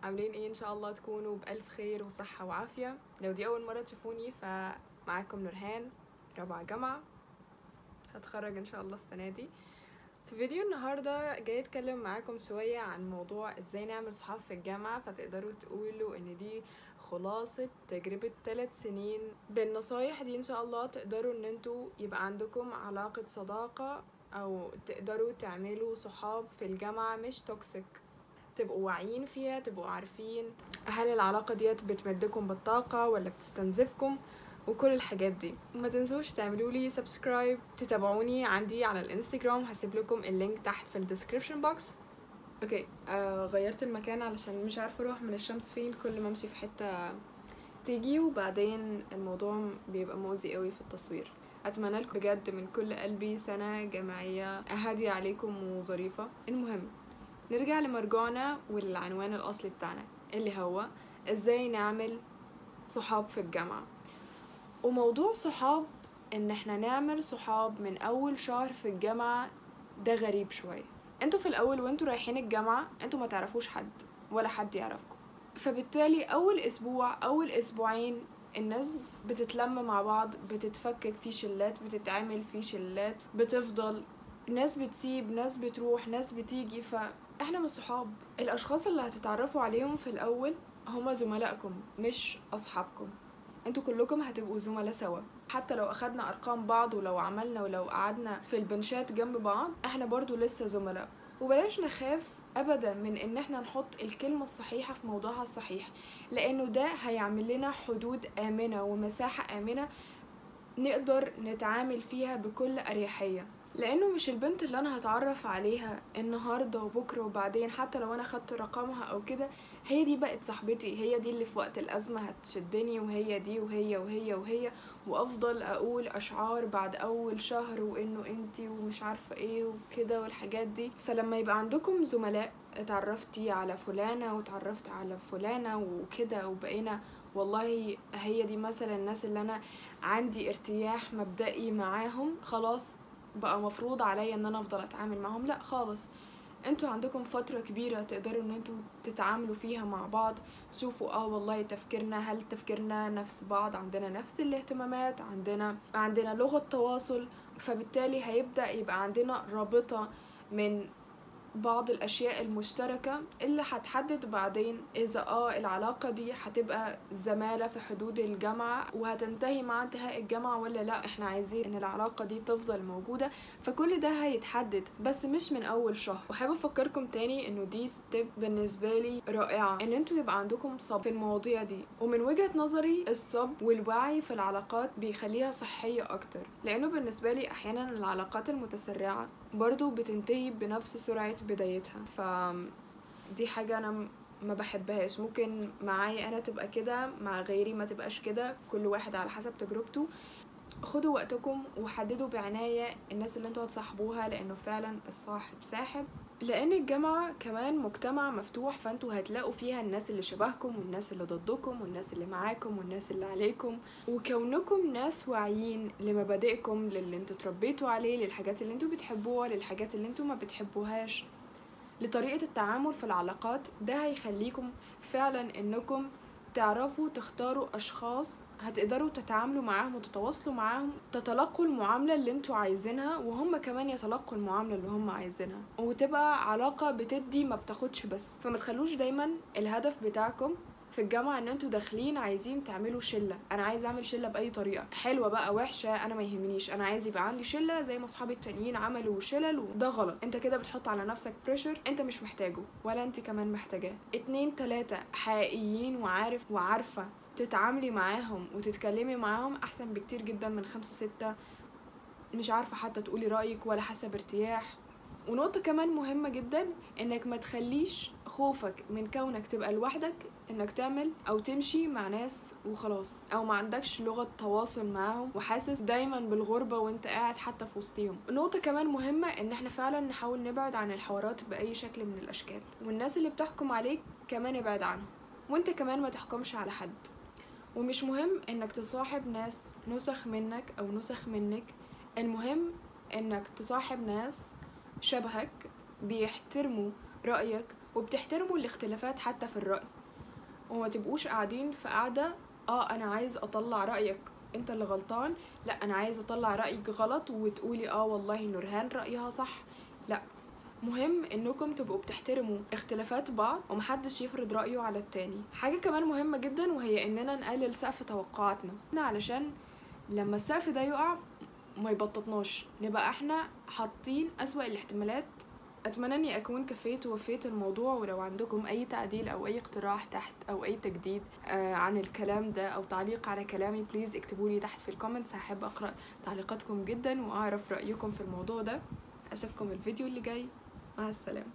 عاملين ايه؟ ان شاء الله تكونوا بألف خير وصحة وعافية. لو دي اول مرة تشوفوني فمعاكم نورهان، رابعة جامعة، هتخرج ان شاء الله السنة دي. في فيديو النهاردة جاي اتكلم معاكم شوية عن موضوع ازاي نعمل صحاب في الجامعة. فتقدروا تقولوا ان دي خلاصة تجربة 3 سنين. بالنصايح دي ان شاء الله تقدروا ان انتوا يبقى عندكم علاقة صداقة او تقدروا تعملوا صحاب في الجامعة مش toxic، تبقوا واعيين فيها، تبقوا عارفين هل العلاقة ديت بتمدكم بالطاقة ولا بتستنزفكم وكل الحاجات دي. وما تنسوش تعملوا لي subscribe، تتابعوني عندي على الانستجرام، هسيب لكم ال link تحت في ال description box. okay، غيرت المكان علشان مش عارفه اروح من الشمس فين، كل ما امشي في حتة تيجي وبعدين الموضوع بيبقى مؤذي قوي في التصوير. اتمنى لكم بجد من كل قلبي سنة جامعية هادية عليكم وظريفه. المهم نرجع لمرجعنا والعنوان الاصلي بتاعنا اللي هو ازاي نعمل صحاب في الجامعة. وموضوع صحاب، ان احنا نعمل صحاب من اول شهر في الجامعة ده غريب شوية. انتوا في الاول وانتوا رايحين الجامعة انتوا ما تعرفوش حد ولا حد يعرفكم، فبالتالي اول اسبوع اول اسبوعين الناس بتتلم مع بعض، بتتفكك في شلات، بتتعمل في شلات، بتفضل ناس بتسيب، ناس بتروح، ناس بتيجي. فاحنا مش صحاب. الاشخاص اللي هتتعرفوا عليهم في الاول هما زملائكم مش اصحابكم. انتوا كلكم هتبقوا زملاء سوا، حتى لو اخدنا ارقام بعض ولو عملنا ولو قعدنا في البنشات جنب بعض احنا برضو لسه زملاء. وبلاش نخاف ابدا من ان احنا نحط الكلمة الصحيحة في موضعها الصحيح، لانه ده هيعمل لنا حدود امنة ومساحة امنة نقدر نتعامل فيها بكل اريحية. لانه مش البنت اللي انا هتعرف عليها النهارده وبكره وبعدين حتى لو انا خدت رقمها او كده هي دي بقت صاحبتي، هي دي اللي في وقت الازمة هتشدني، وهي دي وهي وهي وهي، وافضل اقول اشعار بعد اول شهر وانه انتي ومش عارفه ايه وكده والحاجات دي. فلما يبقى عندكم زملاء، اتعرفتي على فلانه وتعرفت على فلانه وكده وبقينا والله هي دي مثلا الناس اللي انا عندي ارتياح مبدئي معاهم، خلاص بقى مفروض عليا ان انا افضل اتعامل معاهم؟ لا خالص. انتوا عندكم فترة كبيرة تقدروا ان انتوا تتعاملوا فيها مع بعض، تشوفوا والله تفكيرنا، هل تفكيرنا نفس بعض، عندنا نفس الاهتمامات، عندنا لغة تواصل، فبالتالي هيبدأ يبقى عندنا رابطة من بعض الاشياء المشتركة اللي هتحدد بعدين اذا العلاقة دي هتبقى زمالة في حدود الجامعة وهتنتهي مع انتهاء الجامعة ولا لا، احنا عايزين ان العلاقة دي تفضل موجودة. فكل ده هيتحدد بس مش من اول شهر. وحابة افكركم تاني انه دي step بالنسبة لي رائعة، ان انتوا يبقى عندكم صبر في المواضيع دي. ومن وجهة نظري الصبر والوعي في العلاقات بيخليها صحية اكتر، لانه بالنسبة لي احيانا العلاقات المتسرعة برضو بتنتهي بنفس سرعة بدايتها، فدي حاجة أنا ما بحبهاش. ممكن معايا أنا تبقى كده، مع غيري ما تبقاش كده، كل واحد على حسب تجربته. خدوا وقتكم وحددوا بعناية الناس اللي انتوا هتصاحبوها، لأنه فعلا الصاحب ساحب. لأن الجامعة كمان مجتمع مفتوح، فانتوا هتلاقوا فيها الناس اللي شبهكم والناس اللي ضدكم والناس اللي معاكم والناس اللي عليكم. وكونكم ناس واعيين لمبادئكم، للي انتوا تربيتوا عليه، للحاجات اللي انتوا بتحبوها، للحاجات اللي انتوا ما بتحبوهاش، لطريقة التعامل في العلاقات، ده هيخليكم فعلا انكم تعرفوا تختاروا اشخاص هتقدروا تتعاملوا معاهم وتتواصلوا معاهم، تتلقوا المعاملة اللي انتوا عايزينها وهم كمان يتلقوا المعاملة اللي هم عايزينها، وتبقى علاقة بتدي ما بتاخدش بس. فما تخلوش دايما الهدف بتاعكم في الجامعة ان انتوا داخلين عايزين تعملوا شلة. انا عايز اعمل شلة باي طريقة، حلوة بقى وحشة انا ما يهمنيش، انا عايز يبقى عندي شلة زي ما اصحابي التانيين عملوا شلل. وده غلط، انت كده بتحط على نفسك pressure انت مش محتاجه ولا انت كمان محتاجاه. 2 3 حقيقيين وعارف وعارفة تتعاملي معاهم وتتكلمي معاهم احسن بكتير جدا من 5 6 مش عارفة حتى تقولي رأيك ولا حاسة بارتياح. ونقطة كمان مهمة جدا، انك ما تخليش خوفك من كونك تبقى لوحدك انك تعمل او تمشي مع ناس وخلاص، او ما عندكش لغة تواصل معاهم وحاسس دايما بالغربة وانت قاعد حتى في وسطهم. نقطة كمان مهمة، ان احنا فعلا نحاول نبعد عن الحوارات بأي شكل من الاشكال، والناس اللي بتحكم عليك كمان ابعد عنهم، وانت كمان ما تحكمش على حد. ومش مهم انك تصاحب ناس نسخ منك او نسخ منك، المهم انك تصاحب ناس شبهك بيحترموا رأيك وبتحترموا الاختلافات حتى في الرأي. وما تبقوش قاعدين في قاعدة انا عايز اطلع رايك انت اللي غلطان، لا انا عايز اطلع رايك غلط وتقولي والله نورهان رايها صح. لا، مهم انكم تبقوا بتحترموا اختلافات بعض ومحدش يفرض رأيه على التاني. حاجة كمان مهمة جدا وهي اننا نقلل سقف توقعاتنا، علشان لما السقف ده يقع ما يبططناش، نبقى احنا حاطين أسوأ الاحتمالات. اتمنى اني اكون كفيت ووفيت الموضوع، ولو عندكم اي تعديل او اي اقتراح تحت او اي تجديد عن الكلام ده او تعليق على كلامي please اكتبولي تحت في ال comments، هحب اقرأ تعليقاتكم جدا واعرف رأيكم في الموضوع ده. اشوفكم الفيديو اللي جاي، مع السلامة.